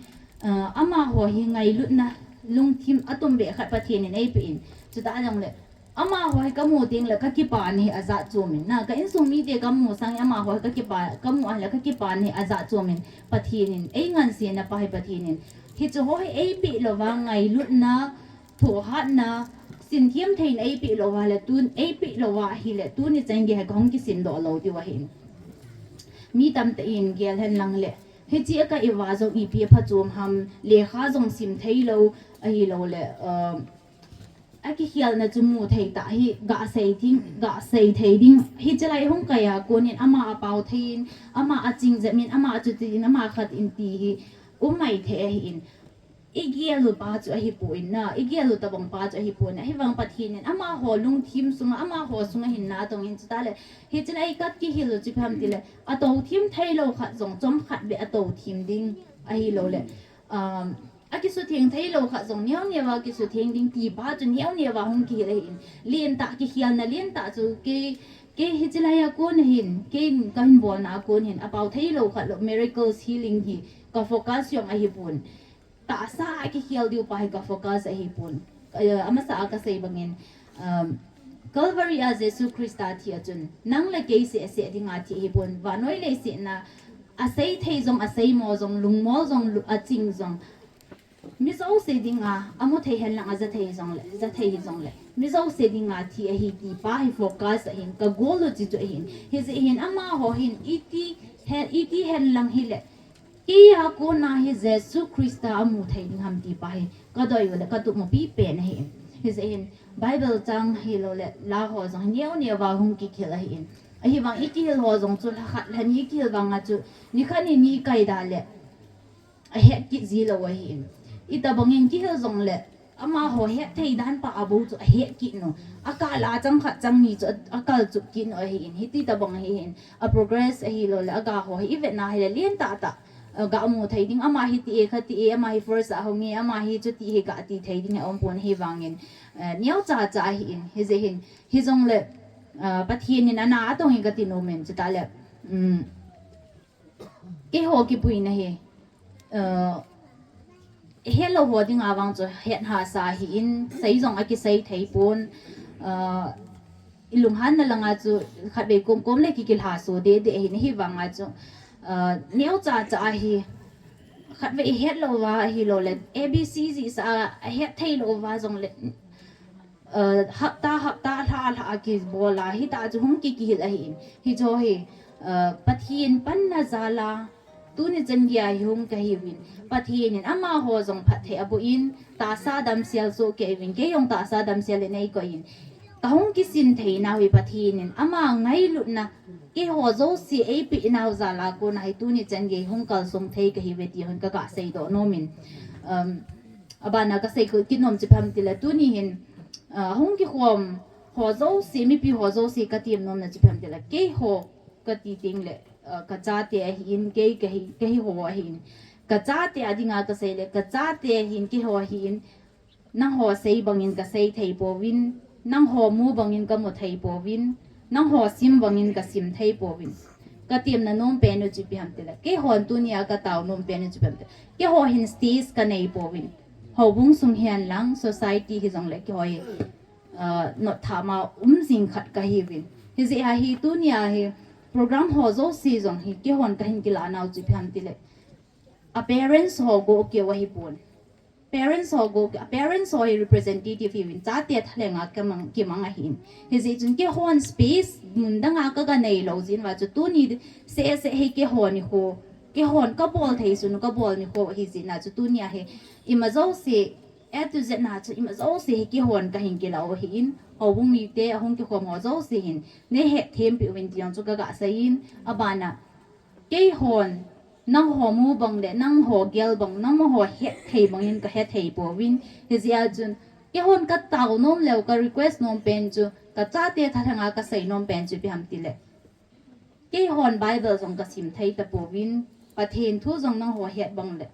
amaho hi ngailutna lungthim atumbeh khat Pathen in eipeh in. Chutah jongle amaho hi kamu tengle kakipana hi ajat chomin, na ka insung mite kamu sangin amaho hi kakipa, kamu ahile kakipana hi ajat chomin, Pathen in eingansena pa hi Pathen in hicheho hi eipeh louva ngailutna, thohhatna, sinthem theina eipeh louva le tun, eipeh louva ahile tuni chan geiya hi kahung kisimdoh lou diu ahin. Mi tamtah in gel henlang le, hiche a ka-iva jong ipi aphachom ham, lekha jong sim theilou ahiloule, akikhelna chu mu thei tah hi gasei ding, gasei thei ding. Hiche lai hung kaiya konin ama apao thei in, ama aching jep in, ama achuti in, ama khat in ti hi um maithei ahin. Igel u pa chu ahipoi na, igel u tobang pa chu ahipoi na. Ahivang Pathen in amaho lungthim sunga, amaho sunga hinna atongin, chutah le hiche lai kakihil u chu ipi ham tile, atouthim theilou khat jong chomkhat beh atouthim ding ahiloule, akisutheng theilou khat jong neoneo a kisutheng ding ti pa chu neoneo a hung kihil ahin. Lentah, kikhelna lentah chu kei, kei hiche laiya kon ahin, kei kahin bolna a kon hin apao theilou khat lou, miracles, healing hi ka focus jong ahipon. Tahsa a kikhel diu pa hi ka focus ahipon. Amasa a kasei bangin, Calvary a Jesu Christa thi a chun nang le kei sehseh dinga thi ahipon. Vannoi leiset a asei thei jong, aseimo jong, lungmol jong, aching jong, mi jouse dinga amu thei henlang aja thei jongle, ja thei hijongle, mi jouse dinga thi ahi ti pa hi focus ahin, ka goal u chu chu ahin. Hijeh hin amaho hin iti hen, iti henlang hile, keia kona hi Jesu Christa amu thei ding ham ti pa hi kadei u le katup mupi pen ahin. Hijeh hin Bible chang hiloule la ho jong hi neoneo a hung kikhel ahin. Ahivang ikihil ho jong chu lha khat lha ni ikihil vanga chu nikhat ni ni kaida le ahet kit ji lou ahin. Itobangin kihil jongle amaho hetthei dan pa a bou chu ahet kit u. Akal a chang khat chang ni chu akal chup kit u ahin. Hiti tobang ahin. A progress ahiloule aga ho hi ivetna hile lentah tah, gamu thei ding, ama hi ti e, kha ti e, ama hi first a hung e, ama hi chuti hi kati thei ding aumpon ahivangin, neocha cha ahin. Hijeh hin, hijongle Pathen in ana atongin kati nomin, chutah le keiho kipuina hi hetlou ho dinga vang chu het hahsa ahin, sei jong akisei thei pon, ilunghanna langa chu khatvei komkom le kikilhaso deh deh ahin, ahivanga chu neocha cha ahi, khatvei ihet louva ahiloule A B C jihsa a ahet thei louva jongle hapta hapta, lha lha a kibol a, hitah chu hung kikihil ahin. Hicheho hi Pathen panna jal a tuni chan geiya hi hung kahiuvin, Pathen in amaho jong phatthei aboh in, tahsa damsel sohkei uvin, kei jong tahsa damsel in eikoi in, kahung kisin theinau hi Pathen in ama ngailutna, keiho jouse eipehnau jal a kona hi tuni chan gei hung kalsong thei kahiuve ti hon kaga seidoh nomin, Abana kasei kit nom chu ipi ham tile, tuni hin, ah, hung kikhom ho jouse, mipi ho jouse katem nomna chu ipi ham tile, keiho kati tengle, ah, kachate ahin, kei kahi, kahi ho ahin. Kachate a dinga kasei le, kachate ahin, keiho ahin, nangho sei bangin kasei thei pouvin, nangho mu bangin kamu thei pouvin, nangho sim bangin kasim thei pouvin. Katemna nom pen u chu ipi ham tile, keihon tunia katao nom pen u chu ipi ham tile, keiho hin stage kanei pouvin. Houbung sung hihen lang, society hijongle keiho hi, ah, notthama um jing khat kahiuvin. Hijeh a hi tunia hi program ho jouse jong hi keihon kahin kilah nau chu ipi ham tile, a parents ho go keu ahipon. Parents ho go, a parents ho hi representative hiuvin, chate thalenga kimang, kimang ahin. Hijeh chun keihon space mun danga kaga neilou jeh uva chu tuni seh seh hi keiho nikho, keihon kabol thei sun kabol nikho ahi jeh a chu tunia hi ima jouse, A to Z na chu ima jouse hi keihon kahin kilah u ahin, houbung mite, ahung kikhom ho jouse hin neihet thempi uvin ti jong chu kaga seiyin, abana keihon nangho mu bang le nangho gel bang, nangho het thei bangin kahe thei pouvin. Hijeh a chun keihon katao nom leu, ka request nom pen chu, kachate thalhenga kasei nom pen chu ipi ham tile, keihon Bible jong kasim thei tapouvin, Pathen thu jong nangho het bang le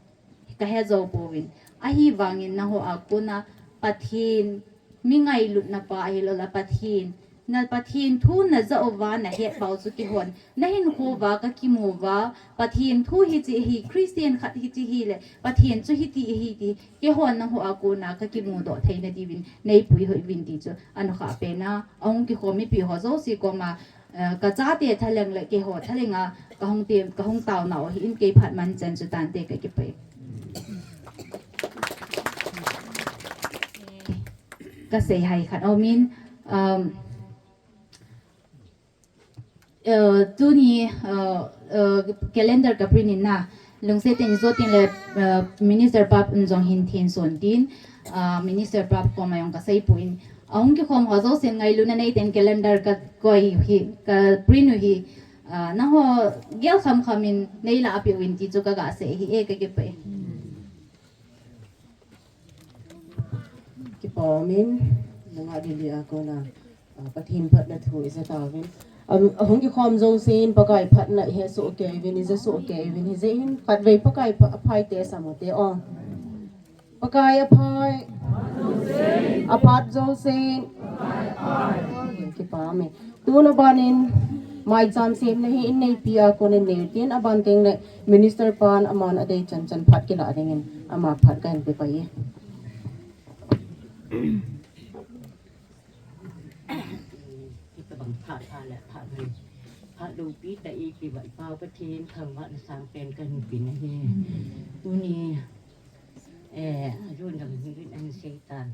kahe jou pouvin. Ahivangin nangho a kona Pathen mi ngailutna pa ahiloule Pathen, na Pathen thu najah uva nahet pau chu keihon nahinkho uva kakimu uva, Pathen thu hiche hi, Christian khat hiche hile Pathen chu hiti ahi ti keihon nangho a kona kakimudoh theina diuvin neipui hih uvin ti chu anukhah pena, ahung kikhom mipi ho jouse koma, eh, kachate thalheng le keiho thalhenga kahung tem, kahung taonau ahin, kei phat man chan chu tante, kakipah e. Kasei hai khat aumin, um, eh, tuni, eh, eh, calendar kaprint in na, lungset in ijot tengle, eh, Minister pa jong hin thenson tin, ah, Minister pa koma jong kaseipoi. Ahung kikhom ho jousen ngailutna neiten calendar kakoi hi, kaprint u hi, ah, nangho gel khamkham in neilah peh uvin ti chu kaga sei ahi e, kakipah e. Kipah umin, nanga Delhi a kona, ah, Pathen phatna thu ija tauvin. Ahung kikhom jousen Pakai phatna ihesoh kei uvin, ija soh kei uvin, hijeh hin khatvei Pakai pha-, aphaite sam ute o. Pakai aphai. Aphat jousen. Kipah umin. Tun abanin, maicham semna hi in neipeh a konin neitin, aban tengle Minister pan aman adei chanchan phat kilah dingin, ama phat kahin pe pai e. Hitobang phat, phat le phat le, phat loupi tah i kivah i Pau Pathen thangvahna sangpen kahin pe nahi. Tuni, eh, ajona ding hin ahin seitan.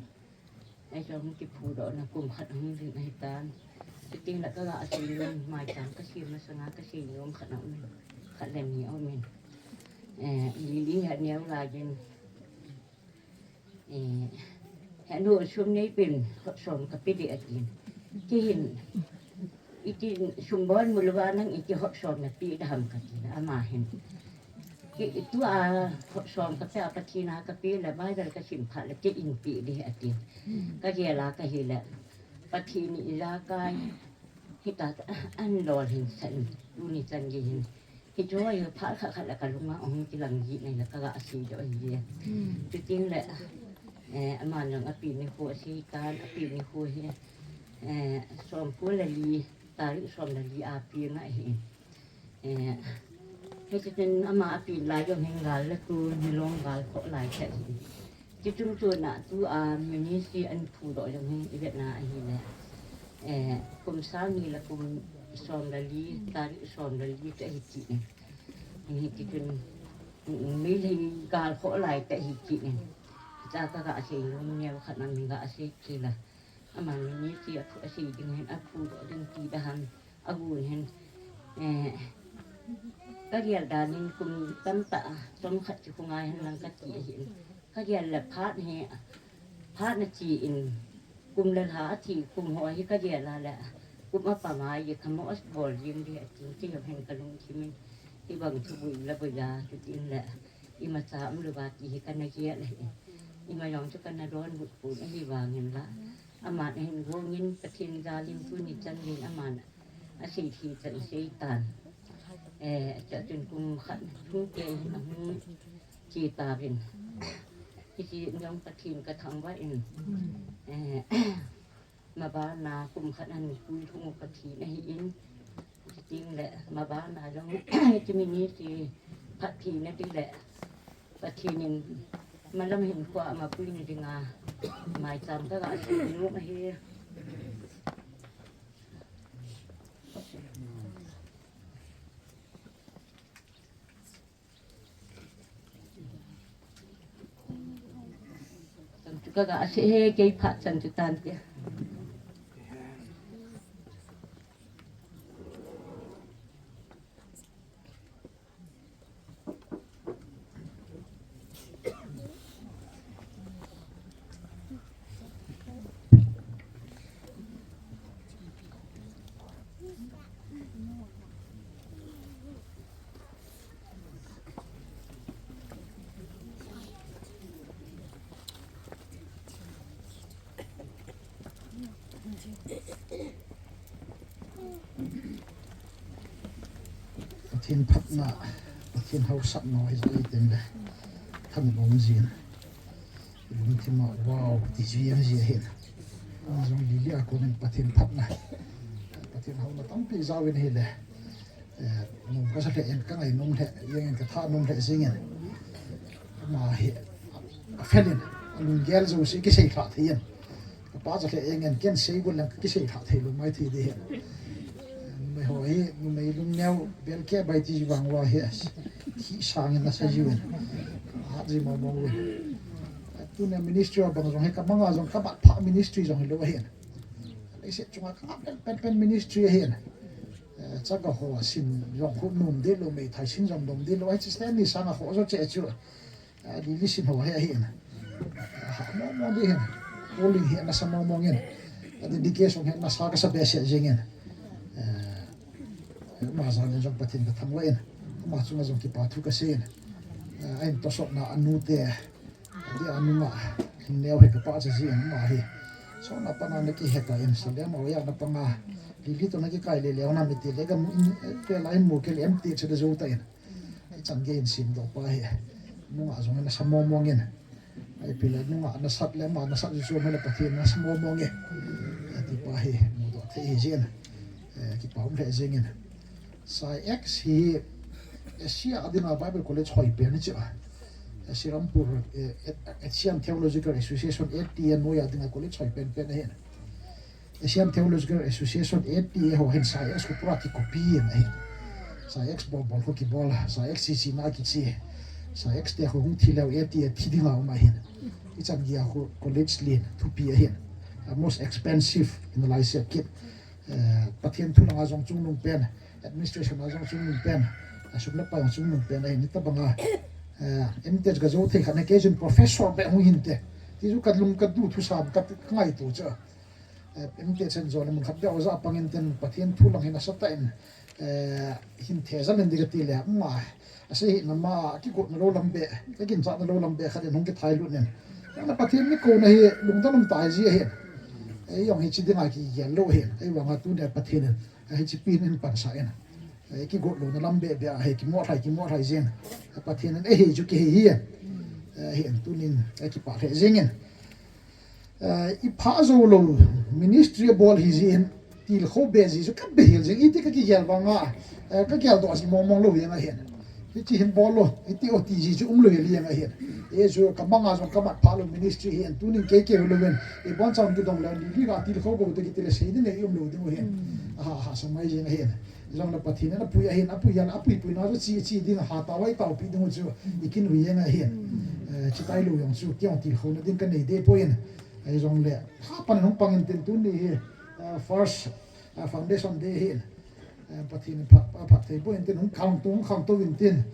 Ahi jong kiphudohna kum khat ahung ding ahitan. Chutengle kaga sei nom, maicham kasem masanga kasei nom khat aumin, khat le ni aumin. Eh, Lily hi aneo laiyin, eh, henu sum neipen hotsom kape ding atin. Kei hin, iti sum bon mu louva nang iti hotsom napeh ding ham katin, ama hin. Kei tua hotsom kapeh a Pathen a kapeh le Bible kasim phat le kei in peh ding atin. Kagel a kahile, Pathen in ijakai hitia ahin lolhinsah in, tuni chan gei hin. Hiche hi phat khat khat le kalunga ahung kilang jeh in ahile kaga seidoh ahi e. Chutengle, eh, aman jong apen nikho aseitan, apen nikho hi, eh, somko le li, tarik som le li a peng ahi. Eh, hiche chun ama apen lai jong hin gal le tol, milong gal khoh lai tah ahi. Chuchung chun a tua ministry ahin phudoh jong hin ivetna ahile, eh, kum sang ni le kum som le li, tarik som le li tah ahi tin. Hiche chun, mm, milong gal khoh lai tah ahi tin. Hitia kaga sei nom neo khat na min ga sei kila. Ama ministry aphu, asei ding hin aphudoh ding ti ding ham. Agun hin, eh, kagel danin kum tamtah, chomkhat chu khongai hen lang kati ahin. Kagel le phat hi, phat nache in, kum le lha ache kum ho hi kagel a le, kum apam a i kamo abol jing ding atin, ti jong hin kalungthim in, hibang thuboi la boi a, chutengle, imacha umlouva ti hi kana gel ahi. Ima jong chu kana donbut pon ahi vangin la. Aman ahin gongin Pathen jalin tuni chan din aman asei thei chan asei tan. Eh, chachun kum khat hung ke hin ahung che tauvin. Hiche jong Pathen kathangvah in. Eh, Mabana kum khat a nipui lhung u Pathen ahin, chuting le mabana jong hiche ministry phattheina ding le Pathen in malam hinkhoa amapuina dinga maicham kaga seinom ahi. Chan chu kaga sei e, kei phat chan chu tan tia. Pathen phatna, Pathen haosatna hi jong itin le, thanom jin. Lungthim a wow ti jeng ji ahin. Jong Lily a konin Pathen phatna, Pathen haona tampi jaovin ahile. Eh, nom kasa lheh in, kangai nom lheh jengin, katha nom lheh jengin. Ama hi, afelin, alunggel jouse kisei lhah thei in. Kapa cha lheh jengin, ken sei got leng kisei lhah thei lou mai thei ding ahi. Eh, numei ho hi, numei lungneo, bel ke bai ti vang uva hi, thi sangin nasa jiuvin. Hat ji mong mong uvin. Eh, tunia ministry a bang jong hi, kamanga jong kamat pha ministry jong hilou ahin. Leiset chunga kangap pen pen ministry ahin. Eh, chaga ho sin jong khu nom deh lou, meithai sin jong nom deh lou, hiche Stanley sanga ho jo che chu. Eh, Lily sin ho hi ahin. Eh, ha mong mong ding ahin. Calling hi nasa mong mong in. Eh, dedication hi nasa kasa behseh jengin. Eh, ama jal in jong Pathen kathangvah in. Ama chunga jong kipa thu kasei in. Eh, ahin tosotna anu te. Ati a nunga, neo hi kapa cha ji ama hi. So na pana na kihe ta in, so le ma ya na panga. Lily toh na kikai le le na mi ti le ka mu in, eh, pe la in mu ke le em ti cha de jo ta in. Ai chan ge in sim doh pa hi. Nunga jong nasa mong mong in. Ai pi le nunga nasat le ama nasat ju chu ma le Pathen nasa mong mong e. Ati pa hi, mudoh thei hi jin. Eh, kipa um lheh jengin. SAIACS hi Asia a dinga Bible College hoi pen ahi chu. Serampore, eh, Asian Theological Association, A T A, noiya dinga college hoi pen pen ahin. Asian Theological Association, A T A, ho hin SAIACS khu pura kicopy in ahin. SAIACS bol bol khu kibol, SAIACS chi chi na kichi. SAIACS te khu hung thi leu A T A thi dinga um ahin. Ichan geiya khu college lin thupi ahin. A most expensive in lai se kit. Eh, Pathen thu langa jong chungnung pen, administration a jong chungnung pen, a sum le pai jong chungnung pen ahin, hitabanga, eh, M.Th ka jou thei khat na kei chun professor beh hung hinte. Ti chu ka lung ka du thusam ka, ka ngaito chu. Eh, M.Th chen jong le mun khat beh a ja pang intin Pathen thu lang hin asatah in, eh, hin thejal in ding kati le, ma, Asei hi nama kigotna lou lam beh, kaginchatna lou lam beh khat in hung kithai lut nin. Kana Pathen nikho na hi lungdon um tai ji ahin. Ei jong hiche dinga kigel lou ahin. Ei vanga tunia Pathen in, hiche pen in pansah in. Ei kigot louna lam beh beh ahi, kimoh lhai, kimoh lhai jeng. Pathen in ei hi chu kihe hi. Ahin tunin, ei kipah lheh jengin. Eh, ipha jou lou, ministry abol hi jeh in, tilkhou be ji chu kabehel jeng, iti kakigel vanga, eh, kageldoh ji mong mong lou jeng ahin. Hiche hin bol lou, iti o ti ji chu umlou jeng ahin. Ei chu kamanga jong kamat pha lou ministry hin, tunin kei kei lou ven, ibon chan kidong le, ni ni ga tilkhou go te kiti le sei ding nei umlou ding ahin. Aha, aha, samai jeng ahin. Jong le Pathen in apui ahin, apui ahin, apui puina chu chi, chi ding, hatah a itaopi ding chu, ikin hui jeng ahin. Eh, chuti lou jong chu, keiin tilkhouna ding kanei deh poi in. Ei jong le, ha pan hung pang intin tuni hi, eh, first, eh, foundation day hin. Eh, Pathen in phat, phat thei poi intin hung khangtou, hung khangtou intin.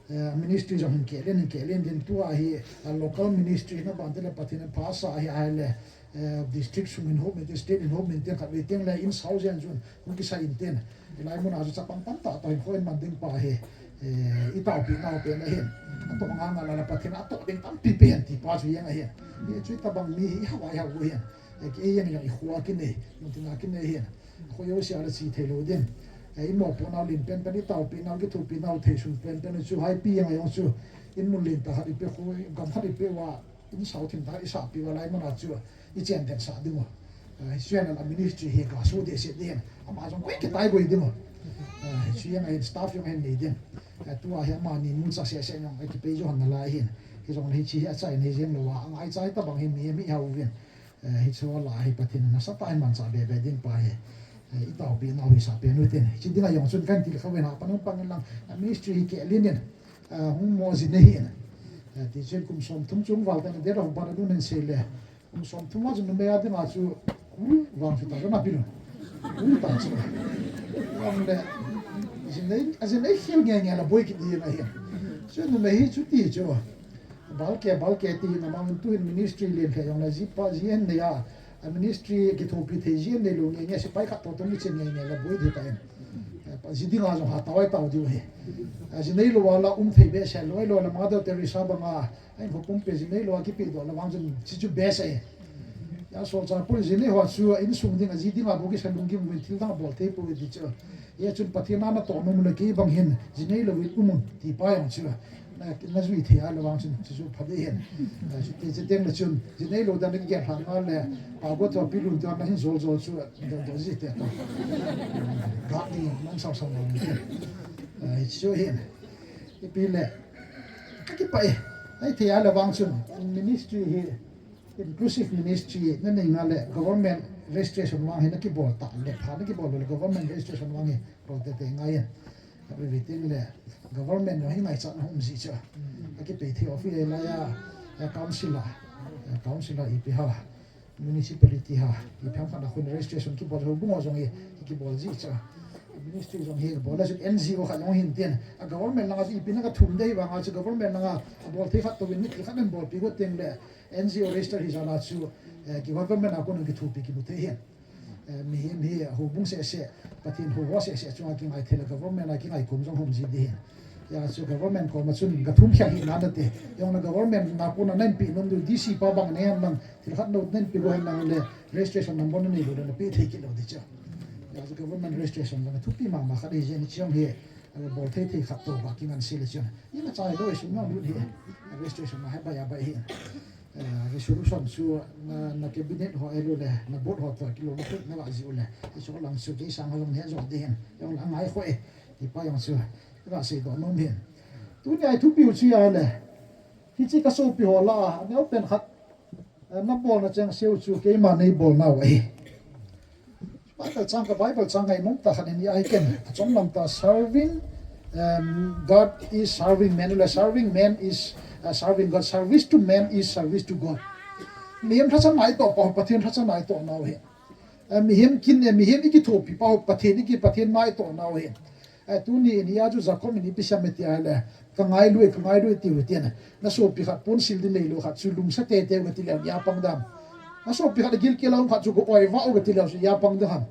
Eh, ministry jong hin kelen, hin kelen din tua hi, eh, local ministry na ban te le Pathen in pha sa hi ahile, eh, district sung in hop intin, state in hop intin, khatvei teng le in sao jen chun, hung kisa intin. Hilai mun a chu chapang tamtah toh hin hoi man ding pa hi, eh, itaopi nau pen ahin. Atoh ngal ngal a le Pathen in atoh ding tampi pe hen ti pa chu jeng ahin. Hichu itobang mi hi ihao a ihao u hen. Kei jeng jong ikho a kinei, lungthim a kinei hin. Kho jouse a le che thei lou ding. Imopohnau len penpen, itaopinau, kithopinau thei sun penpen chu, haipi jeng jong chu, in mun len tah khat ipe, kho gam khat ipe uva, in sao thim tah khat isahpeh uva, lai mun a chu ichen den sah ding u. Hiche a ministry hi gasoh dehset ding, ama jong koi kitai goi ding u. Hiche jeng ahin staff jong ahin nei ding. Tua hi amani mun cha sese jong akipei jo hon nalai hin. Hijongle hiche hi achaina hi jeng lou a, angaicha itobang hi mi, mi hao uvin. Hiche la hi Pathen in nasatah in manchah bebe ding pa hi. Itaopinau hisah pen utin. Hiche dinga jong chun kahin tilkhou vin, hapan hung pang inlang, ministry hi keh len in, hung mo jing ahin. Tichun kum somthum chung val tah in date of birth a nun hin seile, kum somthum a chu numei a dinga chu kul vang chu ta jong api lou. Kul ta chu. Vang le, ajinei, ajinei khel nge nge la boi kit ding ahin. Chu numei hi chuti chu. Balkeh, balkeh ti hin amahon tuhin ministry len khe jongle jipa, ji ahin nei a, ministry kithopi thei ji ahin nei lou nge nge, sepai khat toh toh mi chen nge nge la boi ding ta in. Ji dinga jong hatah a itao diu ahi. Ji neilou a la um thei behseh lou, ahilou le Mother Teresa banga, ahinkho pumpi ji neilou a kipedoh le vang chun hichu best ahi. Solchah Paul in ji nei ho chu insung dinga, ji dinga bou kisa lunggim uvin, thil dang abol thei pouve ti chu. Hichun Pathen a natoh nom ule kei bang hin ji neilou in um un ti pa jong chu. Na, najui thei a le vang chun chu chu pha ding ahin. Chuti, chuteng le chun ji neilou dan kigel lhah ngal le, Pau Go toh Pi Lun toh nahin jol jol chu, do, do ji te toh. Ga ding, nang sao sao nang. Chu hin. Ipi le, akipah e. Ahithei a le vang chun ministry hi, inclusive ministry nanei ngal le, government registration vang hi nakibol ta le, pha nakibol le government registration vang hi bol teitei ngai in. Ahi vang le, government jong hi ngaichatna um ji chu. Akipei thei office lai a, council a, council a ipi ham, municipality ham, ipi ham khat a khun registration kibol, houbung ho jong hi kibol ji chu. Ministry jong hi bol a chu N G O khat jong hin tin. A government langa chu ipi na kathum ding vang a chu government langa abol thei khat toh vin mi thil khat in bolpi got teng le N G O register hi jal a chu, government a kon kithopi kimu thei hin. Mihem hi houbung seh seh, Pathen hou ho seh seh chunga kingai thei le government a kingai kom jong um ji ding hin. Hijeh chun government koma chun gathum khel hih nan nate. Jong le government na kona nahin pe nom diu D C pa bang nahin lang, thil khat nou nahin pe lou hen lang le registration number nanei lou le napeh thei kit lou ding chu. Hijeh chun government registration jong thupi mama khat ahi jeh in hiche jong hi, bol thei thei khat toh ba kingansei le chun. Ima chai lou, sum jong lut hi. Registration ma hi bai a bai hi. Resolution chu na, na cabinet ho ahilou le, na board ho toh kilou na put na la ji u le. Hiche lang chu kei sang ho jong he jong ding hin. Jong la ngai kho e. Ti pa jong chu. Ka seidoh nom hin. Tunia i thupi u chu ahile, hiche ka sopi ho lah a, aneo pen khat, eh, na bolna cheng seh u chu keima nei bolnau ahi. Bible chang ka, Bible chang ngai nom tah khat in i ai ken. Achom lam tah, serving, um, God is serving man, le serving man is, uh, serving God. Service to man is service to God. Mihem lhacha natoh pa, Pathen lhacha natoh nau ahi. Eh, mihem kin, eh, mihem i kithopi pa, Pathen i ki, Pathen natoh nau ahi. Eh, tuni in hia chu Jacob in ipi seiyem ti ahile, ka ngailut, ka ngailut tiu tin. Na sopi khat ponsil ding neilou khat chu lungsa teitei u kati leu, hia pang ding ham. Na sopi khat gilkel a um khat chu ka oiva u kati leu chu hia pang ding ham.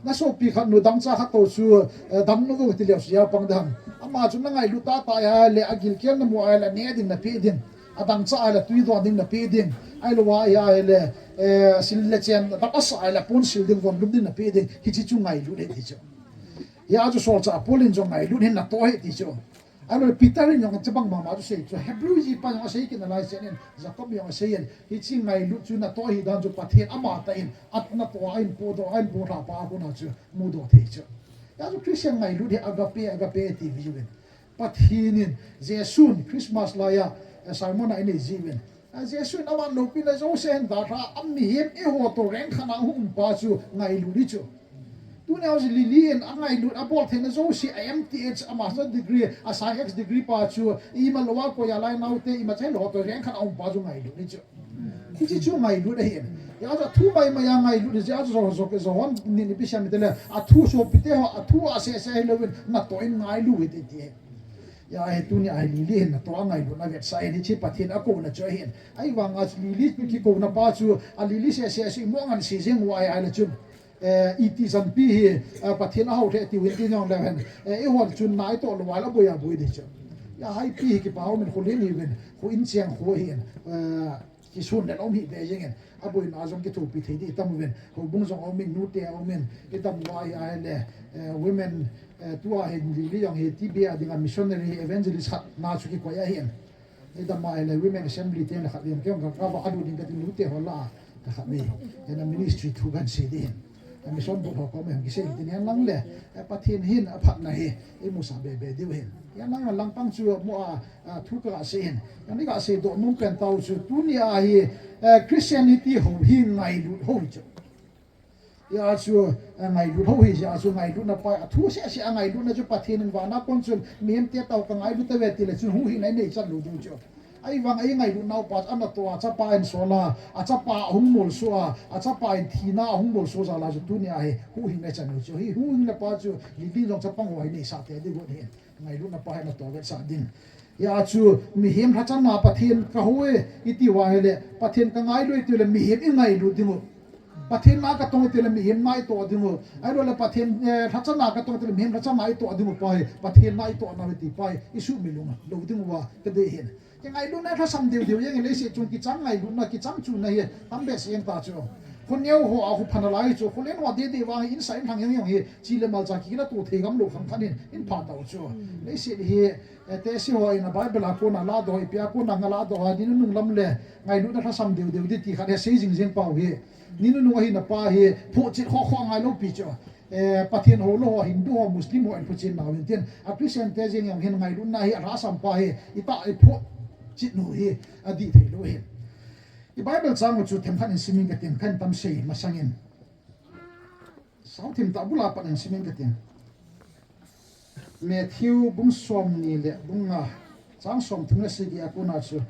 Na sopi khat nu dangchah khat toh chu, eh, damlou u kati leu chu hia pang ding ham. Ama chu na ngailut tah tah ahile, agilkel na mu ahile, neh ding napeh ding. Adangchah ahile, tui don ding napeh ding. Ahilou ahile, eh, sil le chen, dap asa ahile, ponsil ding, von lum ding napeh ding. Hiche chu ngailut ahi ti chu. Hia chu solchah Paul in jong ngailut hin natoh ahi ti chu. Ahilou le Peter in jong hiche bang mama chu sei chu. Hebrew jipa jong asei kit nalai chen in, Jacob jong asei in. Hiche ngailut chu natoh ahi dan chu Pathen amatah in, at natoh a ahin podoh, ahin podoh pa a kona chu mudoh thei chu. Hia chu Christian ngailut hi agape, agape ti viuvin. Pathen in, Jesun Christmas laiya, eh, sermon a inei jiuvin. A, Jesun aman loupina jouse ahin dalha a, mihem eiho toh rank khat a hung um pa chu ngailut ahi chu. Tunia jong Lily in angailut, abol theina jouse, a M T H, a master degree, a science degree pa chu, ima lou a koi a lai naote, ima chai lou toh rank khat a um pa chu ngailut ahi chu. Hiche chu ngailut ahi. Hia chu athu mai mai a ngailut ahi, hia chu jo, jo, jo hon nin ipi seiyem ti le, athu sopite ho, athu a seh seh hilouvin, natoh in ngailu hite ti ahi. Hia hi tunia hi Lily hin natoh a ngailutna vetsah in hiche Pathen akouna chu ahin. Ahivanga chu Lily kikouna pa chu a Lily seh seh chu imo ngan se jeng u ahi, ahile chun. Eh, iti chanpi hi, eh, Pathen ahao lheh tiu hin ti jong leu hen. Eh, eiho chun na itoh lou ahile aboi aboi ding chu. Ya hai pi hi kipa umin, kho len hi uvin, kho in cheng kho hi in, eh, kisun le om hi ve jeng in, aboina jong kithopi thei di tam uvin, houbung jong om in, nute om in, itam uva hi ahile, eh, women, eh, tua hin Lily jong hi T B A dinga missionary evangelist khat na chu kikoi ahi in. Itam uva ahile women assembly te le khat in, kei jong ka, ka va adu ding kati nute ho lah a, ka khat ni, ena ministry thu kan sei di hin. A mission board ho koma hin kisei tin hen lang le, eh, Pathen hin aphatna hi imusah be be diu hin. Hen lang lang pang chu mu a, a, thu ka sei hin. Ani ka seidoh nom pen tau chu tunia hi, eh, Christianity ho hi ngailut ho hi chu. Hia chu, eh, ngailut ho hi, hia chu ngailutna pa, a thu seh seh a ngailutna chu Pathen in vana kon chun mihem te tao ka ngailut tave tile chun huhhingna inei chan lou diu chu. Ahivang a ingailutnau pa chu anatoh a, achapa in sol a, achapa ahung molso a, achapa in thina ahung molso jal a chu tunia hi huhhingna chan u chu. Hi huhhingna pa chu Lily jong chapang ho hi neisah tei diu ahi. Ngailutna pa hi natoh vetsah ding. Hia chu mihem lhachana Pathen kahou e iti uva ahile, Pathen ka ngailut e iti le mihem ingailut ding u. Pathen na katong e iti le mihem na itoh ding u. Ahilou le Pathen, eh, lhachana katong e iti le mihem lhachana itoh ding u pa hi, Pathen na itoh nau hi ti pa hi isuhmil lou ding uva kadei hin. Kingailutna lhasam deu deu jeng in leiset chunga kichang ngailutna, kichang chunna hi tam behseh in ta chu. Kho neo ho a kho pha nalai chu, kho len ho a dede vang hi insa inlhang jeng jong hi, chi le malcha kila to thei gam lou khang khat in, in pha tau chu. Leiset hi, eh, tehse ho in a Bible a kona ladoh, ipi a kona nga ladoh a, ni nunung lam le ngailutna lhasam deu deu di ti khat hi sei jing jeng pau hi. Ni nunung ahina pa hi, phuchit kho kho ngai lou pi chu. Eh, Pathen ho lou ho, Hindu ho, Muslim ho, in phuchit nau hin tin, a Christian te jeng jong hin ngailutna hi, alhasam pa hi, ita i phuchit nu hi, adih thei lou hin. I Bible chang u chu themkhat in simin katin, kahin tam sei masangin. Sao thim tah bula pat in simin katin. Matthew bung somni le bung nga, chang somthum le sagi a kona chu,